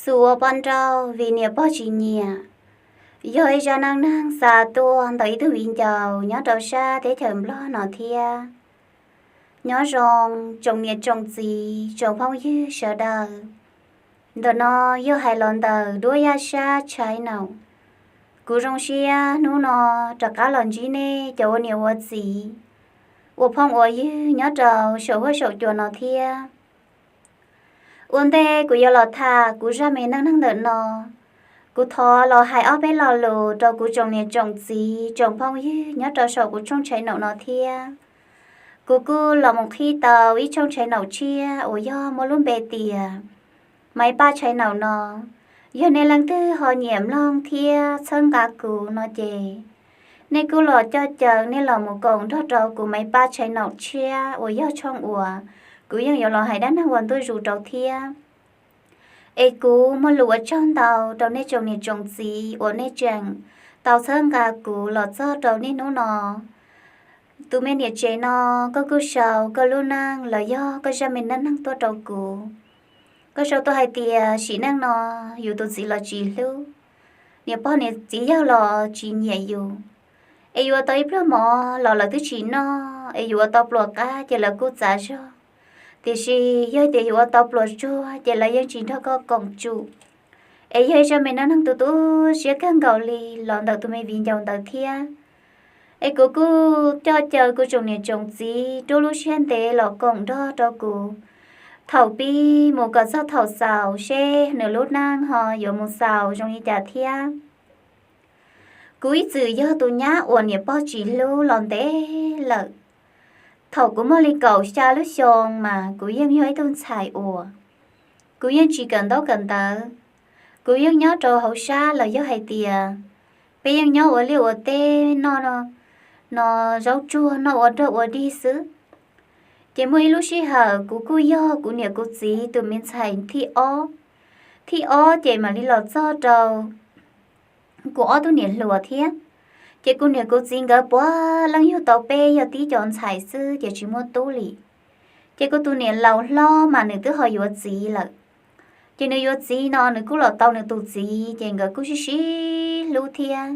Xu ua poj nrauj vim niam pog tsis nyiam, yog ib zaj neej neeg xa tuaj ntawm ib tug viv ncaus nyob rau sab teb chaws Nplog no thiab. Nyob zoo tsoom niam tsoom txiv tsoom phooj ywg sawv daws. Ntawm no yog hais los ntawm Duab Yaj Sab Tshaiv Naum. Kuv zoo siab hnub no rov qab los ntsib nej cov ua niam ua txiv, ua phooj ua ywg nyob rau saum huab saum cua no thiab. Ua ntej kuv yuav los tham kuv zaj me neej neeg ntawm no, kuv thov los hais ob peb lo lus rau kuv tsoom niam tsoom txiv tsoom phooj ywg nyob rau saum kuv tshooj Tshaiv Naum no thiab. Kuv kuj los mus qhib tau ib tshooj Tshaiv Naum tshiab uas yog muaj lub npe tias Maiv Paj Tshaiv Naum no. Yog nej leej twg ho nyiam mloog thiab txhawb nqa kuv no ces nej kuj los coj caw nej los mus koom nrog rau kuv Maiv Paj Tshaiv Naum tshiab uas yog tshooj uas kuv yeej yuav los hais dab neeg ua ntuj zus rau thiab. Es kuv muaj lus ua tsaug ntau rau nej tsoom niam tsoom txiv uas nej tseem tau txhawb nqa kuv los txog rau niaj hnub no. Tus me niam tsev no, koj kuj sau koj lub neej los yog koj zaj me neej neeg tuaj rau kuv. Koj sau tuaj hais tias sim neej no yus tus txiv los tsis hlub, niam pog niam txiv yawg los tsis nyiam yus, es yus ua tau ib pluag mov los lawv twb tsis noj, es yus ua tau pluas qab ces lawv kuj txav zog. Tiam sis yog tias yus ua tau pluas tsuag ces lawv yeej tsis nrog koj koom tsum. Es yog ib zaj me neej neeg tu tu siab kawg nkaus li los ntawm tus me viv ncaus ntawd thiab. Es kuv kuj coj caw kuv tsoom niam tsoom txiv rub lub siab ntev los koom nrog rau kuv thaum pib mus kom txog thaum xaus seb nws lub neej ho yuav mus xaus zoo li cas thiab. Kuv ib txwm yog tus nyab uas niam pog tsis hlub los ntev lawm. Thaum kuv muaj li kaum xya lub xyoo mas kuv yeej yog ib tug ntxhais uas kuv yeej tsis kawm ntaub kawm ntawv. Kuv yeej nyob rau hauv sab los yog hais tias peb yeej nyob ua liaj ua teb noj no, zaub tsuag noj ua rog ua dig xwb. Ces muaj ib lub sij hawm kuv kuj yog kuv niam kuv txiv tus me ntxhais thib ob. Thib ob ces mam li los txog rau kuv ob tug niam hluas thiab. Ces kuv niam kuv txiv nkawd puav leej yug tau peb yog tib cov ntxhais xwb ces tsis muaj tub li. Ces kuv tus niam laus hlob mas nws twb ho yuav txiv lawm. Ces nws yuav txiv no nws kuj los tau nws tus txiv ces nkawd kuj sib sib hlub thiab.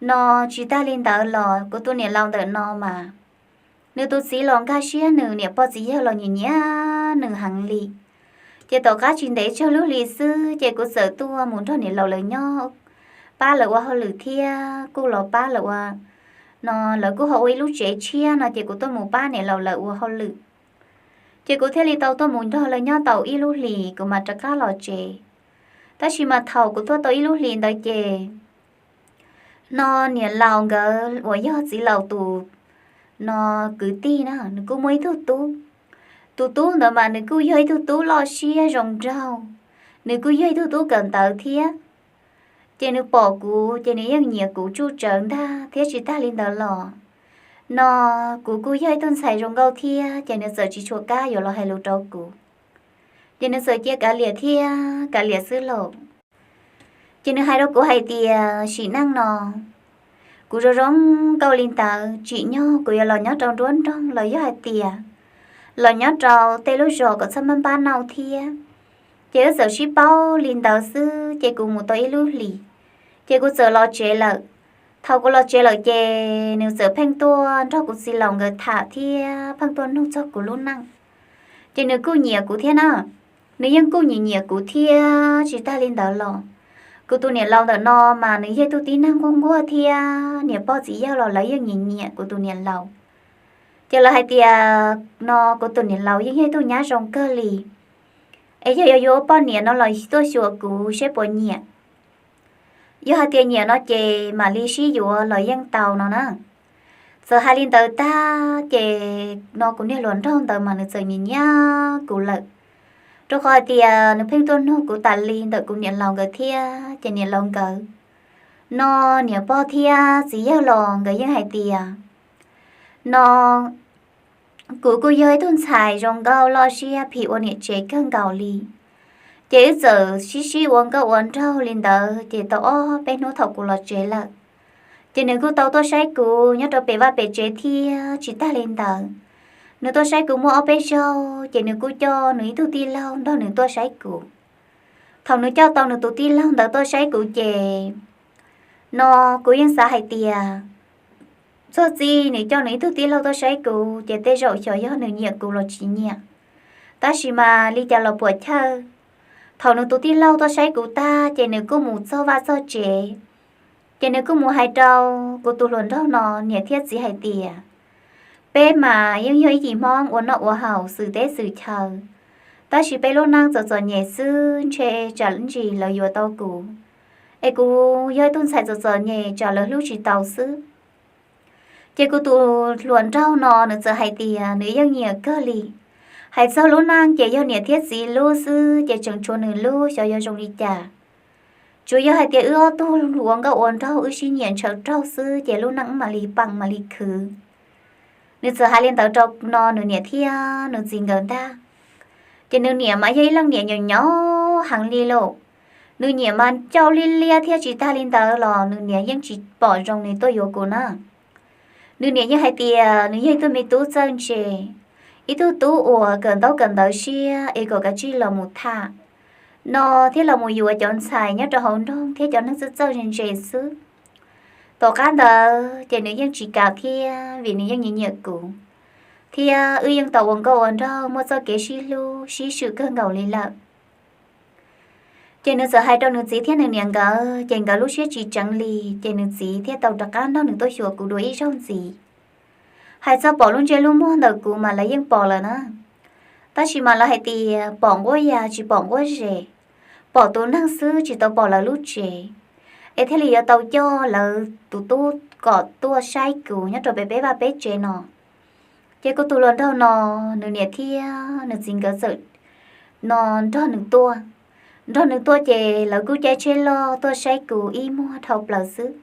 No tsis tag li ntawd los kuv tus niam laus ntawm no mas nws tus txiv los nkag siab nws, niam pog txiv yawg los nyiam nyiam nws heev li. Ces tom qab tsis ntev tsawg lub hlis xwb ces kuv txawm tuaj mus nrog niam laus lawv nyob, pab lawv ua hauj lwm thiab kuj los pab lawv ua, no lawv kuj ho ua ib lub tsev tshiab no ces kuv tuaj mus pab niam laus lawv ua hauj lwm. Ces kuv thiaj li tau tuaj mus nrog lawv nyob tau ib lub hlis kuv mam rov qab los tsev. Tab sis mas thaum kuv tuaj tau ib lub hlis ntawd ces no niam laus nkawd uas yog txiv laus tus no kwv tij na nws kuj muaj ib tug tub. Tus tub ntawd mas nws kuj yog ib tug tub loj siab zoo nraug, nws kuj yog ib tug tub kawm ntawv thiab. Ces nws pom kuv ces nws yeej nyiam kuv tsuj tsawv ntag thiab tsis tag li ntawd los no kuv kuj yog ib tug ntxhais zoo nkauj thiab ces nws txawm tsis tshua kam yuav los hais lus rau kuv. Ces nws txawm cia kav liam thiab kav liam xwb lauj. Ces nws hais rau kuv hais tias sim neej no kuv zoo zoo nkauj li ntawd tsim nyog kuv yuav los nyob rau nruab nroog los yog hais tias los nyob rau tej lub zos kom txhob npab npab nauj thiab. Ces wb txawm sib paub li ntawd xwb ces kuv mus tau ib lub hlis ces kuv txawm los tsev lawm. Thaum kuv los tsev lawm ces nws txawm pheej tuaj nrog kuv txiv laus nkawd tham thiab pheej tuaj nug txog kuv lub neej. Ces nws kuj nyiam kuv thiab na, nws yeej kuj nyiam nyiam kuv thiab tsis tag li ntawd los kuv tus niam laus ntawm no mas nws yog ib tug tib neeg nquag nquag thiab niam pog txiv yawg los lawv yeej nyiam nyiam kuv tus niam laus. Ces lawv hais tias no kuv tus niam laus yeej yog ib tug nyab zoo kawg li, es yog yuav yuav ua poj niam no los tuaj xyuas kuv seb puas nyiam. Yog hais tias nyiam no ces mam li sib yuav los yeej tau no na. Txawm hais li ntawd tag ces no kuv niag hluas nraug ntawd mas nws txawm nyiam nyiam kuv lawm, rau qhov hais tias nws pheej tuaj nug kuv tas li ntawm kuv niam laus nkawd thiab ces niam laus nkawd no niam pog thiab txiv yawg los nkawd yeej hais tias no kuv kuj yog ib tug ntxhais zoo nkauj loj siab phim ua niam tsev kawg nkaus li. Ces wb txawm sib sib ua nkauj ua nraug li ntawd ces tau ob peb hnub thaum kuv los tsev lawm, ces nws kuj tau tuaj saib kuv nyob rau pem vaj pem tsev thiab tsis tag li ntawd, nws tuaj saib kuv muaj ob peb zaug ces nws kuj coj nws ib tug tij laug nrog nws tuaj saib kuv. Thaum nws coj tau nws tus tij laug ntawd tuaj saib kuv ces, no kuv yeej xav hais tias txog txij nws coj nws ib tug tij laug tuaj saib kuv ces tej zaum xyov yog nws nyiam kuv los tsis nyiam. Tab sis mas li cas los puam chawj, thaum nws tus tij laug tuaj saib kuv tag ces nws kuj mus txog vaj txog tsev, ces nws kuj mus hais rau kuv tus hluas nraug no niam thiab txiv hais tias, peb mas yeej yog ib yim Hmoob ua noj ua haus xwm teb xwm chaw, tab sis peb lub neej txom txom nyem xwb, ntshe tsam ntsis lawv yuav tau kuv, es kuv yog ib tug ntxhais txom txom nyem tsam lawv hlub tsis tau xwb. Ces kuv tus hluas nraug no nws txawm hais tias nws yeej nyiam kawg li. Hais txog lub neej ces yog niam thiab txiv hlub xwb ces tseem tshuav nws hlub, xyov yuav zoo li cas. Tsuas yog hais tias wb ob tug ua nkauj ua nraug wb sib nyiam ntshaw raug xwb ces lub neej wb mam li pam mam li khwv. Nws txawm hais li ntawd rau no nws niam thiab nws txiv nkawd ntag. Ces nws niam mas yog ib leej niam nyaum nyaum heev li lauj. Nws niam mas cauj liab liab thiab tsis tag li ntawd los nws niam yeej tsis pom zoo nws tuaj yuav kuv na. Nws niam yeej hais tias nws yog ib tug me tub txawj ntse, ib tug tub uas kawm ntaub kawm ntawv siab es kom kav tsij los mus tham no thiab los mus yuav cov ntxhais nyob rau hauv nroog thiab cov neeg txawj txawj ntse ntse xwb. Tom qab ntawd ces nws yeej tsis kam thiab vim nws yeej nyiam nyiam kuv, thiab wb yeej tau ua nkauj ua nraug muaj txoj kev sib hlub sib swm kawg nkaus li lawm. Ces nws txawm hais rau nws txiv thiab nws niam nkawd, ces nkawd lub siab tsis tseev li, ces nws txiv thiaj tau rov qab nrog nws tuaj xyuas kuv dua ib zaug ntxiv. Hais txog pom lub ntsej lub muag ntawm kuv mas lawv yeej pom lawm na. Tab sis mas lawv hais tias pom nquab yas tsis pom nquab zes, pom tus neeg xwb tsis tau pom lawv lub tsev, es thiaj li yuav tau coj lawv tus tub kom tuaj saib kuv nyob rau pem peb vaj peb tsev no. Ces kuv tus hluas nraug no, nws niam thiab nws txiv nkawd txawm no nrog nws tuaj. Nrog nws tuaj ces lawv kuj caij tsheb loj tuaj saib kuv ib muag dhau plaws xwb.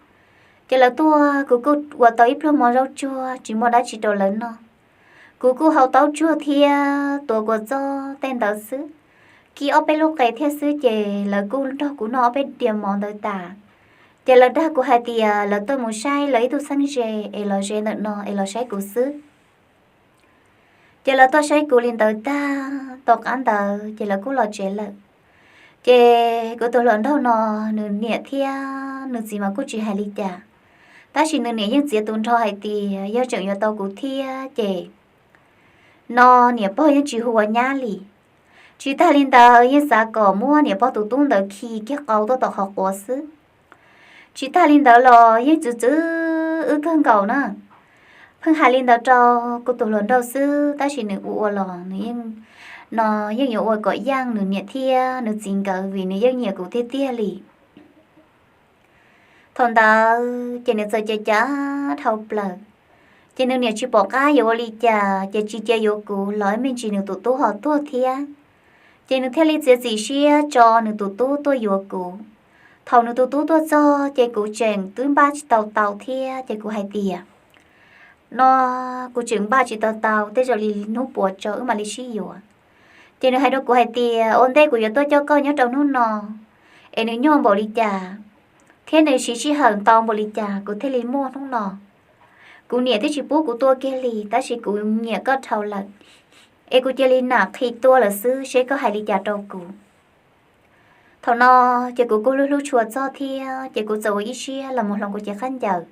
Ces lawv tuaj kuv kuj ua tau ib pluag mov zaub tsuag tsis muaj dab tsi rau lawv noj. Kuv kuj hau taub tsuag thiab tuav kua txob tej ntawd xwb. Kib ob peb lub qe thiab xwb ces lawv kuj nrog kuv noj ob peb diav mov ntawd tas. Ces lawv dag kuv hais tias lawv tuaj mus saib lawv ib tug txheeb ze es los ze ntawm no es los saib kuv xwb. Ces lawv tuaj saib kuv li ntawd tag, tom qab ntawd ces lawv kuj los tsev lawm. Ces kuv tus hluas nraug no, nws niam thiab nws txiv mas kuj tsis hais li cas, tab sis nws niam yeej txiav tus nrho hais tias yog tseem yuav tau kuv thiab ces no niam pog yeej tsis hu ua nyab li. Tsis tag li ntawd yeej xav kom muab niam pog tus tub ntawd khi kiag qau tuaj tom qhov quav xwb. Tsis tag li ntawd los yeej txwv txwv wb kawg nkaus na. Pheej hais li ntawd rau kuv tus hluas nraug xwb, tab sis nws ua ua los nws yeej, no yeej yuav ua kom yeej nws niam thiab nws txiv nkawd vim nws yeej nyiam kuv tiag tiag li. Thaum ntawd ces nws txawm cav cav dhau plaws, ces nws niam tsis pom qab yuav ua li cas ces tsis cia yuav kuv los ib me ntsis nws tus tub ho tuag thiab. Ces nws thiaj li txiav txim siab tso nws tus tub tuaj yuav kuv. Thaum nws tus tub tuaj txog ces kuv tseem twb npaj tsis tau tau thiab ces kuv hais tias, no kuv tseem npaj tsis tau tau, tej zaum li hnub puas tso wb mam li sib yuav. Ces nws hais rau kuv hais tias ua ntej kuv yuav tuaj coj koj nyob rau hnub no, es nws nyuaj npaum li cas thiab nws siv sij hawm ntau npaum li cas kuv thiaj li muaj hnub no. Kuv niam twb tsis pub kuv tuaj kiag li, tab sis kuv nyiam koj dhau lawm, es kuv cia li nam qhi tuaj lawm xwb seb koj hais li cas rau kuv. Thaum no ces kuv kuj hlub hlub tshua txog thiab ces kuv txawm ua ib siab los mus hloov kuv cev khaub ncaws.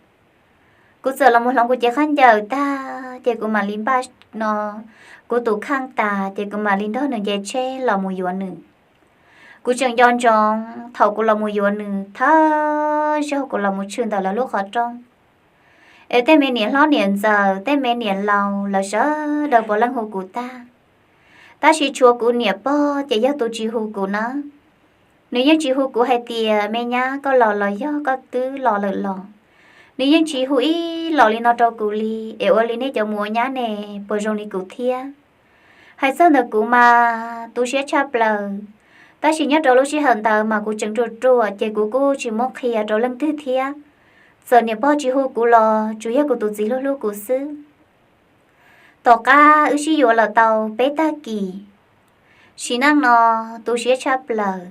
Kuv txawm los mus hloov kuv cev khaub ncaws tag ces kuv mam li npaj, no kuv tus kheej tas ces kuv mam li nrog nws nce tsheb los mus yuav nws. Kuv tseem nco ntsoov thaum kuv los mus yuav nws, thawj zaug kuv los mus tshwm ntawm lawv lub qhov rooj, es tej me niam hlob niam ntxawm, tej me niam laus, lawv sawv daws puav leej hu kuv tag. Tab sis tshuav kuv niam pog ces yog tus tsis hu kuv na. Nws yeej tsis hu kuv hais tias me nyab koj los los yog koj twb los lawm los. Nws yeej tsis hu ib los li no rau kuv li, es ua li nej cov mus ua nyab ne puas zoo li kuv thiab. Hais txog ntawm kuv mas tu siab tshaj plaws, tab sis nyob rau lub sij hawm ntawd mas kuv tseem ruam ruam ces kuv kuj tsis muab qhia rau leej twg thiab. Txawm niam pog tsis hu kuv los tsuas yog kuv tus txiv hlub hlub kuv xwb. Tom qab wb sib yuav los tau peb tag kis, sim neej no tu siab tshaj plaws.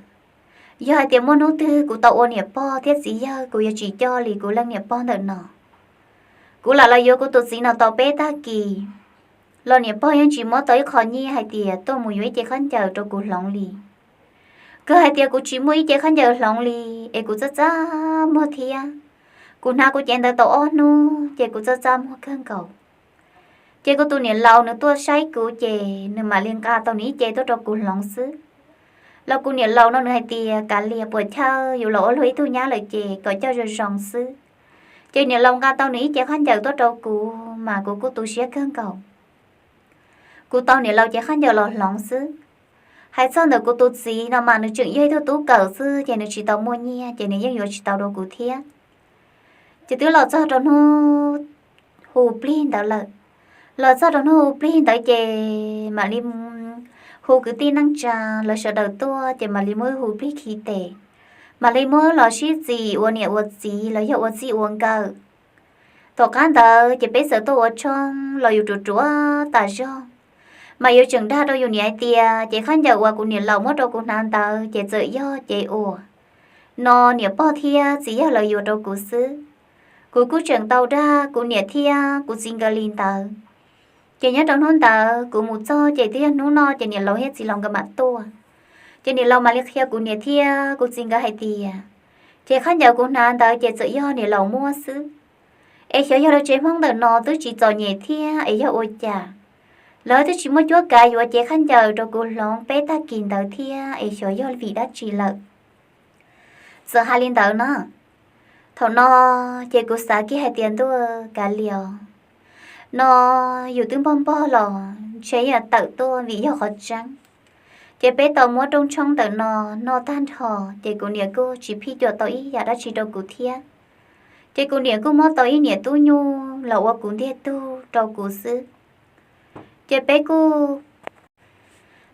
Yog hais tias muaj hnub twg kuv tau ua niam pog thiab txiv yawg kuv yuav tsis coj li kuv leej niam pog ntawm no. Kuv lam los yuav kuv tus txiv no tau peb tag kis los niam pog yeej tsis muab tau ib qho nyiaj hais tias tuaj mus yuav ib cev khaub ncaws rau kuv hloov li. Kawg hais tias kuv tsis muaj ib ce khaub ncaws hloov li, es kuv txaj txaj muag thiab. Kuv hnav kuv cev ntawd tau ob hnub ces kuv txaj txaj muag kawg nkaus. Ces kuv tus niam laus nws tuaj saib kuv ces nws mam li nqa tau nws ib ce tuaj rau kuv hloov xwb. Los kuv niam laus no nws hais tias, Kav liam, puas chawj, yus los ua luag ib tug nyab lawm ces kom coj zoo zoo xwb. Ces niam laus nqa tau nws ib ce khaub ncaws tuaj rau kuv mas kuv kuj tu siab kawg nkaus. Kuv tau niam laus cev khaub ncaws los hloov xwb. Hais txog ntawm kuv tus txiv no mas nws tseem yog ib tug tub kawm xwb ces nws tsis tau muaj nyiaj ces nws yeej yuav tsis tau rau kuv thiab. Ces twb los txog rau hnub hu plig ntawd lawm. Los txog rau hnub hu plig ntawd ces mam li hu kwv tij neej tsa lawv sawv daws tuaj ces mam li muab hu plig khi tes, mam li muab los sib txim ua niam ua txiv los yog ua txij ua nkawm. Tom qab ntawd ces peb txawm tuaj ua tshoob los yus ruam ruam tas zog, mas yuav tseem dag rau yus niam hais tias ces khaub ncaws uas kuv niam laus muab rau kuv hnav ntawd ces txawm yog ces uas no niam pog thiab txiv yawg lawv yuav rau kuv xwb. Kuv kuj tseem tau dag kuv niam thiab kuv txiv nkawd li ntawd. Ces nyob rau hnub ntawd kuv mus txog ces twb yog hnub no ces niam laus thiab txiv laus nkawd mam tuaj. Ces niam laus mam li qhia kuv niam thiab kuv txiv nkawd hais tias ces khaub ncaws kuv hnav ntawd ces txawm yog niam laus muab xwb. Es xyov yog lawv tsev Hmoob ntawm no twb tsis txom nyem thiab es yog ua cas lawv twb tsis muaj cuab kav yuav cev khaub ncaws rau kuv hloov peb tag kis ntawd thiab es xyov yog vim dab tsi lawm. Txawm hais li ntawd na, thaum no ces kuv xav kiag hais tias ntuj kav liam, no yus twb npog npog los ntshe yeej tawm tuaj vim yog qhov tseeb. Ces peb tau muab rooj tshoob ntawm no noj tag nrho, ces kuv niam kuj tsis phij cuam tau ib yam dab tsi rau kuv thiab. Ces kuv niam kuj muab tau ib niam tub nyuj los ua kuv ntiag tug rau kuv xwb. Ces peb kuj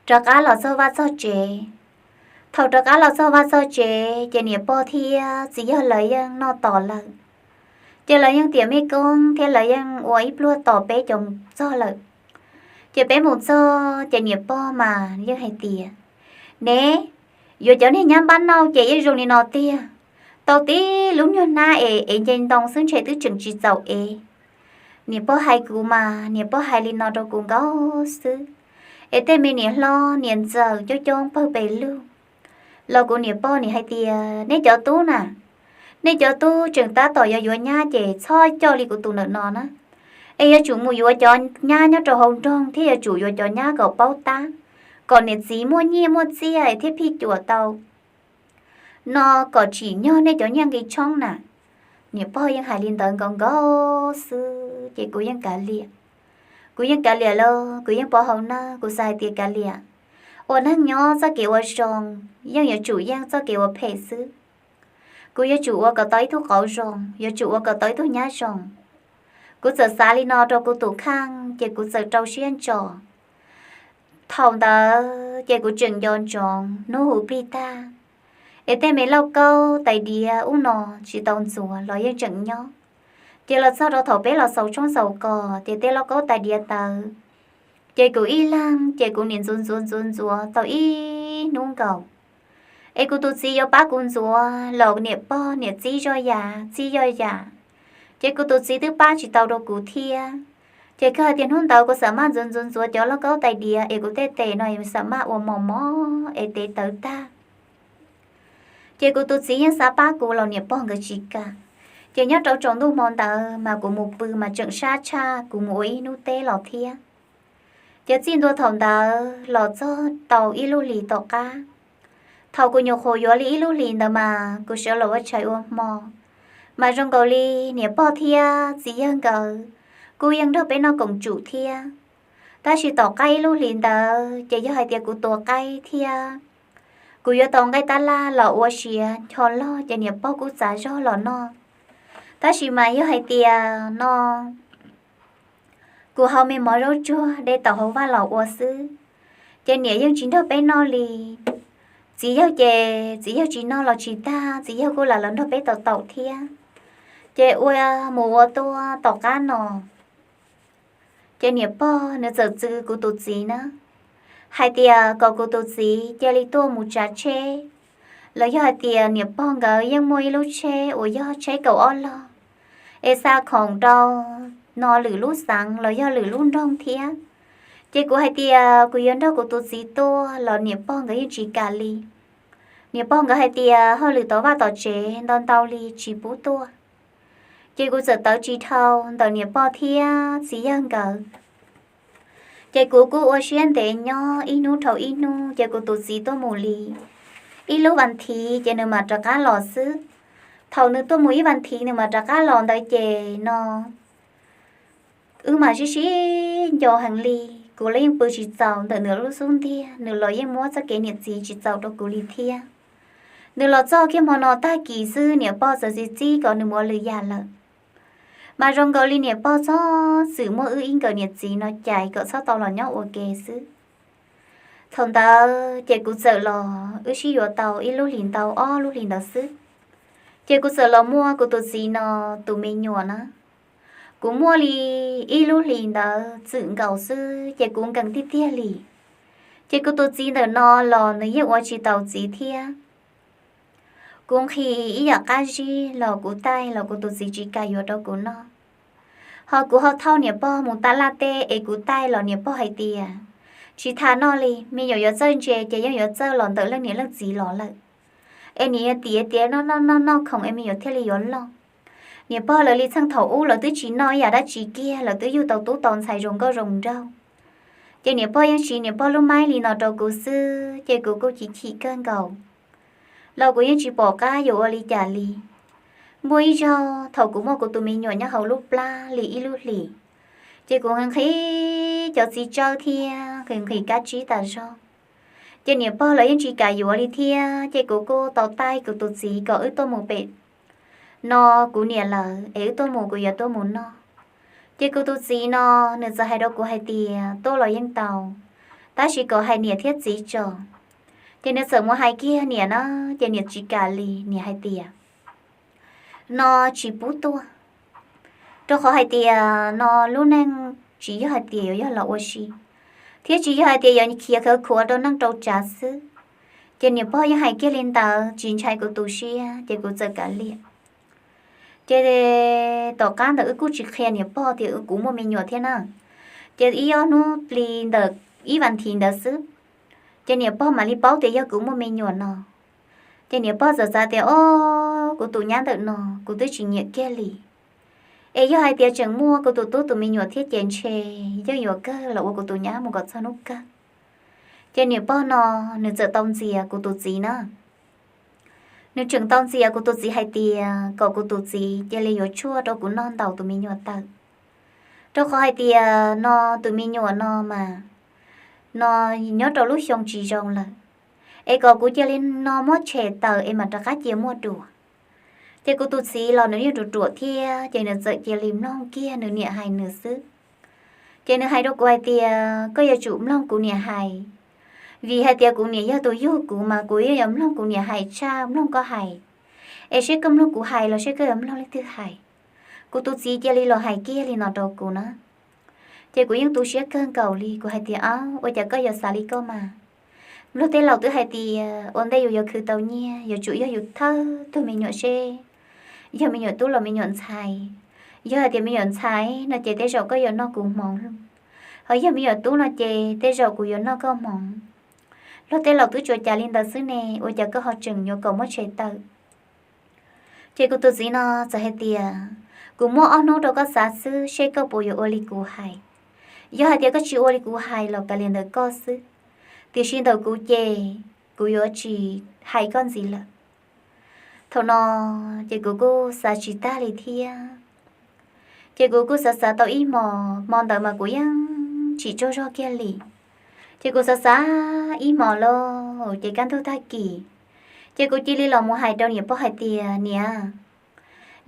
rov qab los txog vaj txog tsev. Thaum rov qab los txog vaj txog tsev ces niam pog thiab txiv yawg lawv yeej noj tos lawm. Ces lawv yeej tiam mej koob thiab lawv yeej ua ib pluag tos peb cov txog lawm. Ces peb mus txog ces niam pog mas yeej hais tias, Neb, yuav cov niag nyab npab nauj ces yeej zoo li no tiag, tau tib lub nyuag hnab es ev nce ntoo xwb ntshe twb tseem tsis txaus ev. Niam pog hais kuv mas niam pog hais li no rau kuv nkaus xwb. Es tej me niam hlob niam ntxawm coob coob pawg pes lug, los kuv niam pog nim hais tias, Nej cov tub na, nej cov tub tseem tab tom yuav yuav nyab ces txhob coj li kuv tus ntawm no na. Es yuav tsum mus yuav cov nyab nyob rau hauv nroog thiab yuav tsum yuav cov nyab kom paub tab, kom niam txiv muaj nyiaj muaj txiaj thiab phij cuam tau, no kom tsim nyog nej cov nyiaj nqi tshoob na. Niam pog yeej hais li ntawd nkaus nkaus xwb ces kuv yeej kav liam. Kuv yeej kav liam los kuv yeej pov hau na, kuv xav hais tias kav liam, ua neeg nyob txoj kev ua zoo yeej yuav tsum yeej txoj kev ua phem xwb. Kuv yuav tsum ua kom tau ib tug qauv zoo, yuav tsum ua kom tau ib tug nyab zoo. Kuv txawm xav li no rau kuv tus kheej ces kuv txawm rau siab ntso. Thaum ntawd ces kuv tseem nco ntsoov hnub hu plig tag, es tej me lauj kaub tais diav ub no tsis tau ntxuav los yeej tseem nyob. Ces los txog rau thaum peb los xaus tshoob xaus kos ces tej lauj kaub tais diav ntawd, ces kuv ib leeg ces kuv nim ntxuav ntxuav ntxuav ntxuav tau ib hnub nkaus. Es kuv tus txiv yuav pab kuv ntxuav los niam pog niam txib zoj yam txib zoj yam, ces kuv tus txiv twb pab tsis tau rau kuv thiab. Ces kawg hais tias hnub ntawd kuv xam maj ntxuav ntxuav ntxuav cov lauj kaub tais diav es kuv tej tes no xam maj ua mos mos es tes tawv tag. Ces kuv tus txiv yeej xav pab kuv los niam pog nkawd tsis kam. Ces nyob rau tsaus ntuj hmo ntawd mas kuv mus pw mas tseem sab tshaj kuv mus ua ib hnub teb los thiab. Ces txij ntua thaum ntawd los txog tau ib lub hlis tom qab, thaum kuv nyuam qhuav yuav li ib lub hlis ntawd mas kuv sawv los ua tshais ua hmo, mas zoo nkaus li niam pog thiab txiv yawg nkawd kuj yeej nrog peb noj koom tsum thiab. Tab sis tom qab ib lub hlis ntawd ces yog hais tias kuv tua qaib thiab kuv yuav tau nqaij tab laj los ua siav ncho loj ces niam pog kuj txav zog los noj. Tab sis mas yog hais tias no kuv hau me mov zaub tsuag de tau hauv vaj los ua xwb, ces niam yeej tsis nrog peb noj li. Txiv yawg ces txiv yawg tsis noj los tsis tag, txiv yawg kuj lam los nrog peb tau taum thiab. Ces ua mus ua tuaj tom qab no, ces niam pog nws txawm txwv kuv tus txiv na, hais tias kom kuv tus txiv cia li tuaj mus tsav tsheb, los yog hais tias niam pog nkawd yeej muaj ib lub tsheb uas yog tsheb kaum ob log, es xa khoom rau no lwm lub xeev los yog lwm lub nroog thiab. Ces kuv hais tias kuv yuav nrog kuv tus txiv tuaj los niam pog nkawd yeej tsis kam li. Niam pog nkawd hais tias hauj lwm tom vaj tom tsev ntau ntau li tsis pub tuaj. Ces kuv txawm tawv tsis dhau ntawm niam pog thiab txiv yawg nkawd. Ces kuv kuj ua siab ntev nyob ib hnub dhau ib hnub, ces kuv tus txiv tuaj mus li ib lub vas thiv ces nws mam rov qab los xwb. Thaum nws tuaj mus ib vas thiv nws mam rov qab los ntawd ces no wb mam sib sib nco heev li. Kuv los yeej pw tsis txaus ntawm nws lub xub ntiag, nws los yeej muab txoj kev niam txiv tsis txaus rau kuv li thiab. Nws los txog kiag hmo no tag kis xwb niam pog txawm txiv txib kom nws mus ua lwm yam lawm. Mas zoo nkaus li niam pog txhob txwm muab wb ib nkawm niam txiv no cais kom txhob tau los nyob ua ke xwb. Thaum ntawd ces kuv txawm los wb sib yuav tau ib lub hlis ntau ob lub hlis ntawd xwb, ces kuv txawm los muaj kuv tus txiv no tus me nyuam na. Kuv muaj li ib lub hlis ntawd txwm nkaus xwb ces kuv nkees tiag tiag li. Ces kuv tus txiv ntawm no los nws yeej ua tsis taus txiv thiab. Kuv nqhis ib yam qab zib los kuv taij los kuv tus txiv tsis kam yuav rau kuv noj. Ho kuv ho thauj niam pog mus tab laj teb es kuv taij los niam pog hais tias tsis tas noj li, me nyuam yuav txawj ntse ces yeej yuav txawj los ntawm leej niam leej txiv los lawm. Es niam yuav tiav tiav noj noj noj noj khoom es me nyuam thiaj li yuav loj. Niam pog lawv li txheej thaum ub lawv twb tsis noj ib yam dab tsi kiag, lawv twb yug tau tub tau ntxhais zoo nkauj zoo nraug. Ces niam pog yeej siv niam pog lub maib li no rau kuv xwb ces kuv kuj chim chim kawg nkaus. Los kuv yeej tsis pom qab yuav ua li cas li. Muaj ib zaug thaum kuv muaj kuv tus me nyuam nyob hauv lub plab li ib lub hlis, ces kuv nqhis cov txiv tsawb thiab nqhis nqhis kab tsib tas zog. Ces niam pog lawv yeej tsis kam yuav li thiab ces kuv kuj tau taij kuv tus txiv kom wb tuaj mus pem no kuv niam lawv es wb tuaj mus kuv yuav tuaj mus noj. Ces kuv tus txiv no nws txawm hais rau kuv hais tias tuaj los yeej tau, tab sis kom hais niam thiab txiv tso. Ces nws txawm mus hais kiag niam na, ces niam tsis kam li, niam hais tias no tsis pub tuaj, rau qhov hais tias no lub neej tsis yog hais tias yuav yog los ua si, thiab tsis yog hais tias yuav khiav khawv khuav rau neej rau tsav xwb. Ces niam pog yeej hais kiag li ntawd tsis ntshai kuv tu siab ces kuv txawm kav liam. Ces tom qab ntawd wb kuj tsis qhia niam pog tias kuv muaj me nyuam thiab na. Ces ib ob hnub plis ntawm ib vas thiv ntawd xwb, ces niam pog mam li paub tias yog kuv muaj me nyuam no. Ces niam pog txawm xav tias o, kuv tus nyab ntawm no kuv twb tsis nyiam kiag li. Es yog hais tias tseem muaj kuv tus tub tus me nyuam thiab ces ntshe yeej yuav kawg los ua kuv tus nyab mus kom txog hnub kawg. Ces niam pog no nws txawm tau ntxias kuv tus txiv na. Nws tseem tau ntxias kuv tus txiv hais tias kom kuv tus txiv cia li yuav tshuaj rau kuv noj ntaus tus me nyuam tawm, rau qhov hais tias no tus me nyuam no mas no nyob rau lub xyoo tsis zoo lawm, es kom kuv cia li no muab tshem tawm es mam rov qab cia muaj dua. Ces kuv tus txiv los nws yeej ruam ruam thiab ces nws txawm cia li mloog kiag nws niam hais nws xwb. Ces nws hais rau kuv hais tias koj yuav tsum mloog kuv niam hais, vim hais tias kuv niam yog tus yug kuv mas kuv yeej yuav mloog kuv niam hais tshaj mloog koj hais. Es seb koj mloog kuv hais los seb koj yuav mloog leej twg hais. Kuv tus txiv cia li los hais kiag li no rau kuv na. Ces kuv yeej tu siab kawg nkaus li, kuv hais tias a, ua cas koj yuav xav li koj mas? Luag tej laus twb hais tias ua ntej yus yuav khwv tau nyiaj yuav tsum yog yus thawj tug me nyuam seb yog me nyuam tub los me nyuam ntxhais. Yog hais tias me nyuam ntxhais no ces tej zaum koj yuav noj kuv hmoov, ho yog me nyuam tub no ces tej zaum kuv yuav noj koj hmoov. Luag tej laus twb tsuas cas li ntawd xwb ne, ua cas koj ho tseem yuav kom muab tshem tawm? Ces kuv tus txiv no txawm hais tias kuv muab ob hnub rau koj xav xwb seb koj puas yuav ua li kuv hais. Yog hais tias koj tsis ua li kuv hais los kav liam ntawm koj xwb, tiam sis ntawm kuv ces kuv yuav tsis hais koj ntxiv lawm. Thaum no ces kuv kuj xav tsis tag li thiab. Ces kuv kuj xav xav tau ib hmos, hmo ntawd mas kuv yeej tsis tsaug zog kiag li. Ces kuv xav xav ib hmos lauj, ces kaj ntug tag kis, ces kuv cia li los mus hais rau niam pog hais tias niam,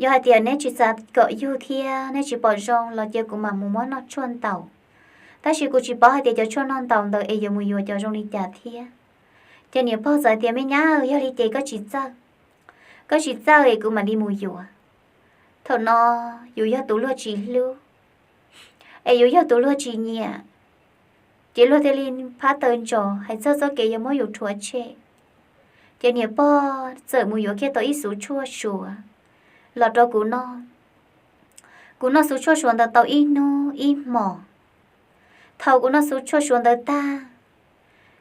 yog hais tias neb tsis xav kom yug thiab neb tsis pom zoo los cia kuv mam mus muab noj tshuaj ntaus. Tab sis kuv tsis paub hais tias cov tshuaj noj ntaus ntawd es yuav mus yuav cov zoo li cas thiab. Ces niam pog txawm hais tias me nyab, yog li ces koj tsis txawj, koj tsis txawj es kuv mam li mus yuav. Thaum no yus yog tus luag tsis hlub, es yus yog tus luag tsis nyiam, ces luag thiaj li phab taw ntsos hais txog txoj kev yuav muab yus rhuav tshem. Ces niam pog txawm mus yuav kiag tau ib xuv tshuaj suav los rau kuv noj. Kuv noj xuv tshuaj suav ntawd tau ib hnub ib hmos. Thaum kuv noj xuv tshuaj suav ntawd tag,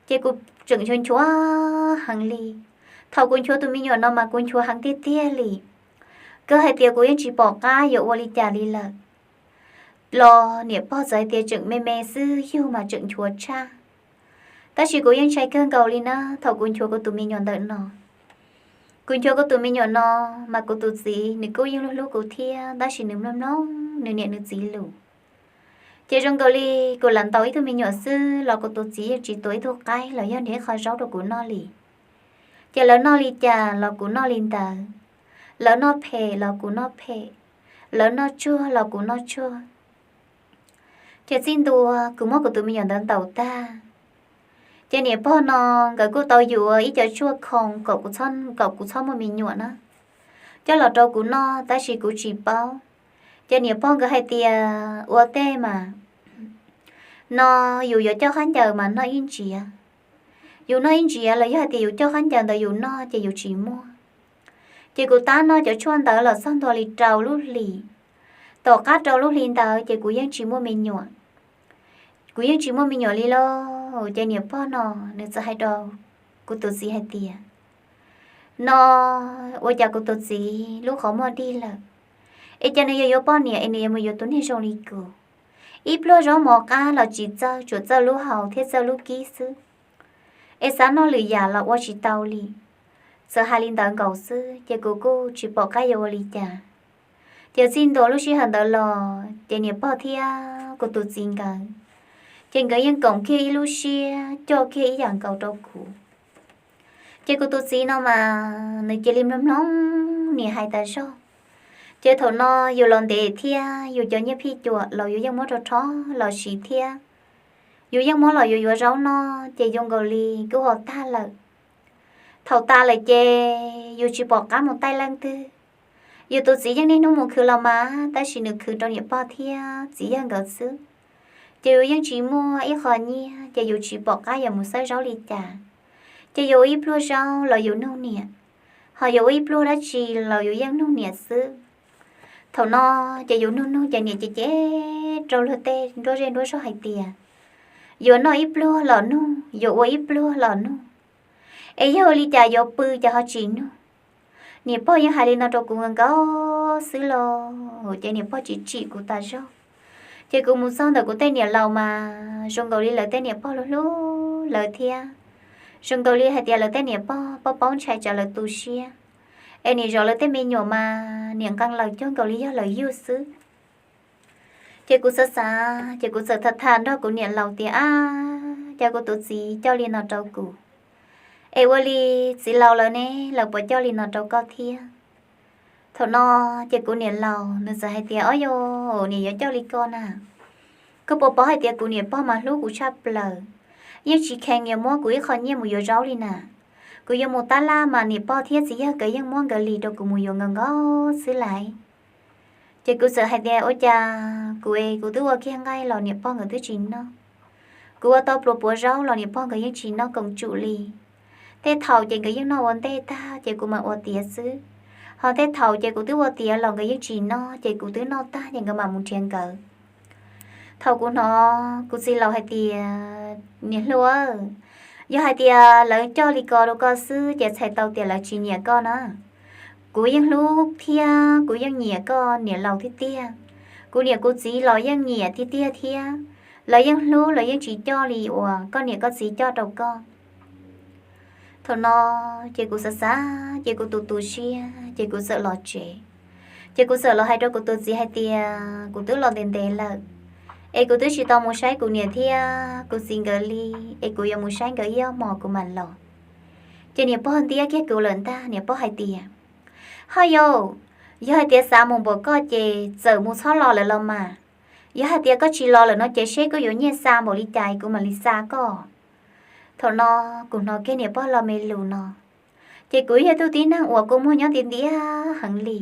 ces kuv tseem nchuav nchuav heev li. Thaum kuv nchuav tus me nyuam no mas kuv nchuav heev tiag tiag li, kawg hais tias kuv yeej tsis pom qab yuav ua li cas li lawm. Los niam pog txawm hais tias tseem me me xwb, yug mas tseem nchuav tshaj. Tab sis kuv yeej ntshai kawg nkaus li na thaum kuv nchuav kuv tus me nyuam ntawm no. Kuv nchuav kuv tus me nyuam no, mas kuv tus txiv nws kuj yeej hlub hlub kuv thiab, tab sis nws mloog mloog nws niam nws txiv lus. Ces zoo nkaus li kuv lam ntaus ib tug me nyuam xwb los kuv tus txiv yeej tsis tuav ib tug qaib los yog nrhiav qhov zaub rau kuv noj li. Ces lawv noj li cas los kuv noj li ntawd, lawv noj phem los kuv noj phem, lawv noj tsuag los kuv noj tsuag. Ces txij ntua kuv muab kuv tus me nyuam ntawd ntaus tag, ces niam pog no nkawd kuj tau yuav ib co tshuaj khoo kom kuv txhob muaj me nyuam na, coj los rau kuv noj, tab sis kuv tsis paub. Ces niam pog nkawd hais tias ua tej mas no yus yuav coj khaub ncaws mas noj ib ntsiav. Yus noj ib ntsiav los yog hais tias yus coj khaub ncaws ntawd yus noj ces yus tsis muaj. Ces kuv tab noj cov tshuaj ntawd los txog ntua li rau lub hlis. Tom qab rau lub hlis ntawd ces kuv yeej tsis muaj me nyuam. Kuv yeej tsis muaj me nyuam li lauj. Ces niam pog no nws txawm hais rau kuv tus txiv hais tias, no ua cas kuv tus txiv lub qhov muag dig lawm, es cas nws yuav yuav poj niam es nws yuav mus yuav tus neeg zoo li kuv? Ib pluag zaub mov qab los tsis txawj, tsuas txawj lub haus thiab txawj lub kib xwb, es xav noj lwm yam los ua tsis tau li. Txawm hais li ntawd nkaus xwb ces kuv kuj tsis pom qab yuav ua li cas. Ces txij ntua lub sij hawm ntawd los ces niam pog thiab kuv tus txiv nkawd, ces nkawd yeej koom kiag ib lub siab coj kiag ib yam nkaus rau kuv. Ces kuv tus txiv no mas nws cia li mloog mloog niam hais tas zog. Ces thaum no yus los ntev thiab yus cov nyiaj phij cuam los yus yeej muab rau rho los siv thiab. Yus yeej muab los yuav yuav zaub noj ces zoo nkaus li kuj ho tag lawm. Thaum tas lawm ces yus tsis pom qab mus taij leej twg. Yus tus txiv yeej niaj hnub mus khwv los mas tab sis nws khwv rau niam pog thiab txiv yawg nkawd xwb. Ces yus yeej tsis muaj ib qho nyiaj ces yus tsis pom qab yuav mus xawb zaub li cas. Ces yus ua ib pluag zaub los yus nug niam, ho yus ua ib pluag dab tsi los yus yeej nug niam xwb. Thaum no ces yus nug nug ces niam cem cem rau luag tej nruab zej nruab zog hais tias, yuav noj ib pluag los nug, yuav ua ib pluag los nug, es yog ua li cas yuav pw ces ho tsis nug. Niam pog yeej hais li no rau kuv nkaus xwb los ces niam pog tsis tsim kuv tas zog. Ces kuv mus txog ntawm kuv tej niam laus mas zoo nkaus li lawv tej niam pog hlub hlub lawv thiab. Zoo nkaus li hais tias lawv tej niam pog paub paub ntshai tsam lawv tu siab, es niam zov lawv tej me nyuam mas niam nqee lawv cuag nkaus li yog lawv yug xwb. Ces kuv xav xav ces kuv txawm tham tham nrog kuv niam laus tias, ab, cas kuv tus txiv coj li no rau kuv, es ua li txiv laus lawv ne, lawv puas coj li no rau koj thiab? Thaum no ces kuv niam laus nws txawm hais tias, ob, yog niam yuav coj li ko na, koj puas paub hais tias kuv niam pog mas hlub kuv tshaj plaws, yeej tsis kheev yuav muab kuv ib qho nyiaj mus yuav zaub li na. Kuv yuav mus tab laj mas niam pog thiab txiv yawg nkawd yeej muab nkawd li rau kuv mus yuav nkaus nkaus xwb lais. Ces kuv txawm hais tias, ua cas kuv es kuv twb ua kiag nqaij los niam pog nkawd twb tsis noj. Kuv ua tau pluas puav zaub los niam pog nkawd yeej tsis noj koom tsum li. Tej thaum ces nkawd yeej noj ua ntej tag ces kuv mam ua tiav xwb, ho tej thaum ces kuv twb ua tiav los nkawd yeej tsis noj ces kuv twb noj tag ces nkawd mam mus nrhiav nkawd. Thaum kuv hnov kuv txiv laus hais tias, niam hluas, yog hais tias lawv coj li ko rau koj xwb ces txhais tau tias lawv tsis nyiam koj na. Kuv yeej hlub thiab kuv yeej nyiam koj niam laus tiag tiag. Kuv niam kuv txiv los yeej nyiam tiag tiag thiab, lawv yeej hlub, lawv yeej tsis coj li uas koj niam koj txiv coj rau koj. Thaum no ces kuv xav xav ces kuv tu tu siab ces kuv txawm los tsev. Ces kuv txawm los hais rau kuv tus txiv hais tias kuv twb los ntev ntev lawm, es kuv twb tsis tau mus saib kuv niam thiab kuv txiv nkawd li, es kuv yuav mus saib nkawd ib ob hmos kuv mam los. Ces niam pog ntiab kiag kuv lawm ntag, niam pog hais tias, haj yau, yog hais tias xav mus npaum koj ces txawm mus txhob los lawm los mas. Yog hais tias koj tsis los lawm no ces seb koj yuav nyiaj xa npaum li cas kuv mam li xa koj. Thaum no kuv hnov kiag niam pog lo me lus no, ces kuv yog tug tib neeg uas kua muag nyob ntiav ntiav heev li.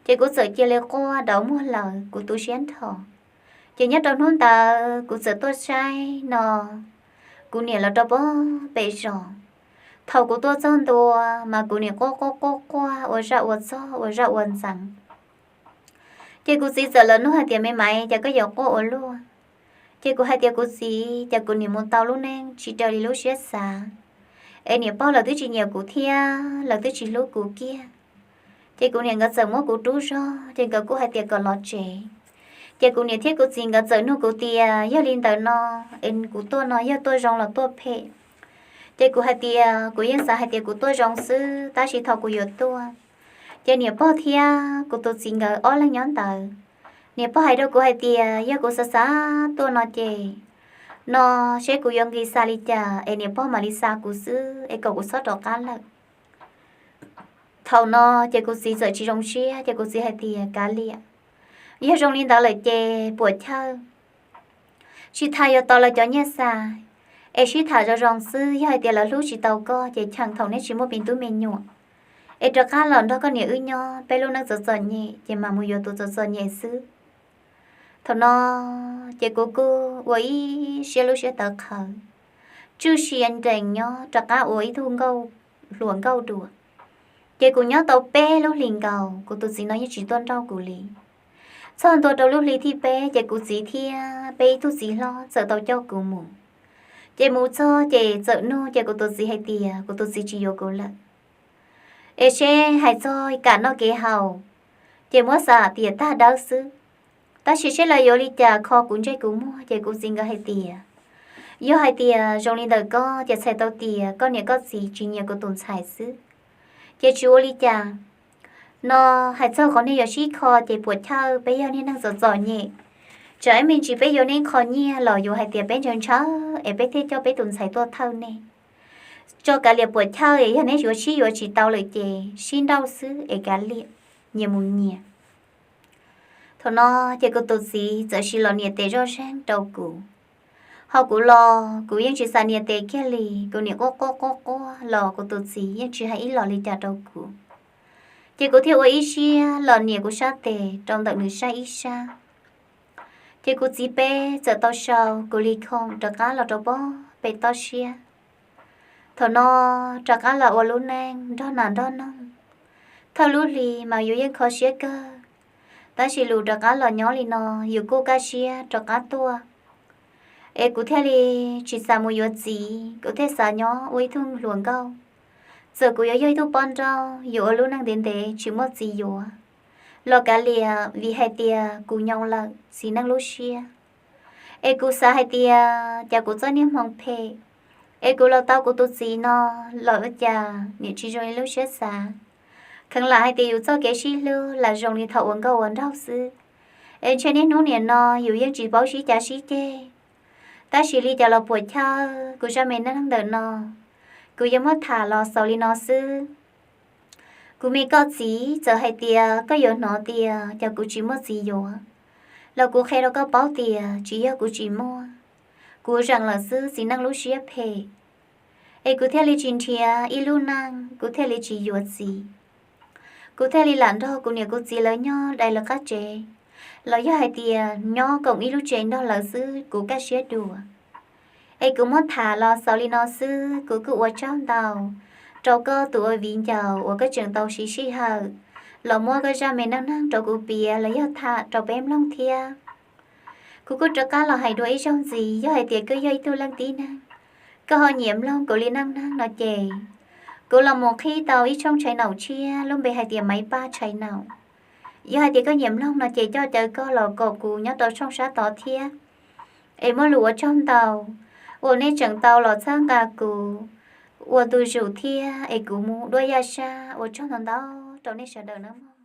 Ces kuv txawm cia li quaj dauv muag lawm, kuv tu siab nrho. Ces nyob rau hnub ntawd kuv txawm tuaj saib no kuv niam los rau pem zos. Thaum kuv tuaj txog ntua mas kuv niam quaj quaj quaj quaj ua zaj ua txog ua zaj ua ntxeev. Ces kuv txiv txawm los nug hais tias, me maiv, cas koj yuav quaj ua luaj? Ces kuv hais tias, kuv txiv, cas kuv niam mus tau lub neej tsis raws li lub siab xav, es niam pog lawv twb tsis nyiam kuv thiab lawv twb tsis hlub kuv kiag. Ces kuv niam nkawd txawm muab kuv rub zog, ces nkawd kuj hais tias kom los tsev. Ces kuv niam thiab kuv txiv nkawd txawm nug kuv tias yog li ntawd no, es kuv tuaj no yog tuaj zoo los tuaj phem? Ces kuv hais tias kuv yeej xav hais tias kuv tuaj zoo xwb, tab sis thaum kuv yuav tuaj, ces niam pog thiab kuv tus txiv nkawd ob leeg nyob ntawd. Niam pog hais rau kuv hais tias yog kuv xav xav tuaj no ces, no seb kuv yuav nqis xa li cas es niam pog mam li xa kuv xwb es kom kuv txhob rov qab lawm. Thaum no ces kuv txiv txawm tsis zoo siab, ces kuv txiv hais tias kav liam, yog zoo li ntawd lawm ces puam chawj, tsis tas yuav tau lawv cov nyiaj xa, es sib tham zoo zoo xwb, yog hais tias lawv hlub tsis tau koj ces cheem thaum neb tsis muaj me tub me nyuam, es rov qab los nrog koj niam wb nyob peb lub neej txom txom nyem, ces mam mus yuav tus txom txom nyem xwb. Thaum no ces kuv kuj ua ib siab lub siab tawv qhawv, tsuj sia nrees nyob rov qab ua ib tug nkauj hluas nkauj dua. Ces kuv nyob tau peb lub hlis nkaus, kuv tus txiv no yeej tsis tuaj nrauj kuv li. Txog ntua rau lub hli thib peb ces kuv txiv thiab peb ib tug txiv hlob txawm tau coj kuv mus. Ces mus txog ces txawm nug ces kuv tus txiv hais tias kuv tus txiv tsis yuav kuv lawm, es seb hais txog kev noj kev haus, ces muab xam tias tag dawb xwb, tab sis seb lawv yuav li cas kho kuv ntsej kuv muag. Ces kuv txiv nkawd hais tias yog hais tias zoo li ntawm koj ces txhais tau tias koj niam koj txiv tsis nyiam kuv tus ntxhais xwb, ces tsis ua li cas. No hais txog qhov nej yuav sib kho ces puam chawj, peb yog niag neeg txom txom nyem, tsam ib me ntsis peb yuav nej qho nyiaj los yuav hais tias peb ntshaw ntshaw es peb thiaj coj peb tus ntxhais tuaj thawj nej. Tso kav liam puam chawj, es yog neb yuav sib yuav tsis tau lawm ces sib nrauj xwb es kav liam, nyias mus nyias. Thaum no ces kuv tus txiv txawm sim los nias tes zoj zeeg rau kuv. Ho kuv los kuv yeej tsis xav nias tes kiag li, kuv niam quaj quaj quaj quaj los kuv tus txiv yeej tsis hais ib los li cas rau kuv. Ces kuv thiaj ua ib siab los nias kuv sab tes rau ntawm nws sab ib sab. Ces kuv txiv peb txawm tau sau kuv li khoom rov qab los rau pem toj siab. Thaum no rov qab los ua lub neej nrog nas nrog noog. Thawj lub hli mas yus yeej kho siab kawg, tab sis lus rov qab los nyob li no yus kuj kaj siab rov qab tuaj. Es kuv thiaj li tsis xav mus yuav txiv, kuv thiaj xav nyob ua ib tug hluas nkauj. Txawm kuv yuav yog ib tug poj nrauj, yuav ua lub neej ntev ntev tsis muaj txiv yuav los kav liam, vim hais tias kuv nyoo lawm txiv neej lub siab. Es kuv xav hais tias cas kuv txoj niag hmoo phem, es kuv los tau kuv tus txiv no los ua cas niam tsis zoo li lub siab xav. Kheev lam hais tias yus txoj kev sib hlub lam zoo li thaum ua nkauj ua nraug xwb, es ntshe niaj hnub niam no yus yeej tsis paub sib cav sib ceg. Tab sis li cas los puam chawj, kuv zaj me neej neeg ntawm no kuv yuav muab tham los xaus li no xwb. Kuv me koj txiv, txawm hais tias koj yuav hnov tias cas kuv tsis muaj txiv yuav, los kuv qhia rau koj paub tias tsis yog kuv tsis muaj, kuv zeem lawm xwb txiv neej lub siab phem. Es kuv thiaj li tsis nrhiav ib lub neej, kuv thiaj li tsis yuav txiv. Kuv thiaj li lam nrog kuv niam kuv txiv lawv nyob dai lawv qab tsev, los yog hais tias nyob koom ib lub tsev nrog lawv xwb kuv kaj siab dua. Es kuv muab tham los xaus li no xwb, kuv kuj ua tsaug ntau rau koj tus ua viv ncaus uas koj tseem tau siv sij hawm los muab koj zaj me neej neeg rau kuv piav los yog tham rau peb mloog thiab. Kuv kuj rov qab los hais dua ib zaug ntxiv, yog hais tias koj yog ib tug leej tib neeg, koj ho nyiam mloog kuv li neej neeg no ces kuv los mus qhib tau ib tshooj tshais naum tshiab lub npe hais tias Maiv Paj tshais naum. Yog hais tias koj nyiam mloog no ces coj caw koj los koom kuv nyob rau tshooj sab tod thiab. Es muaj lus ua tsaug ntau uas nej tseem tau los txhawb nqa kuv ua ntu zus thiab, es kuv mus duab yaj sab, ua tsaug ntau ntau rau nej sawv daws nawb mog.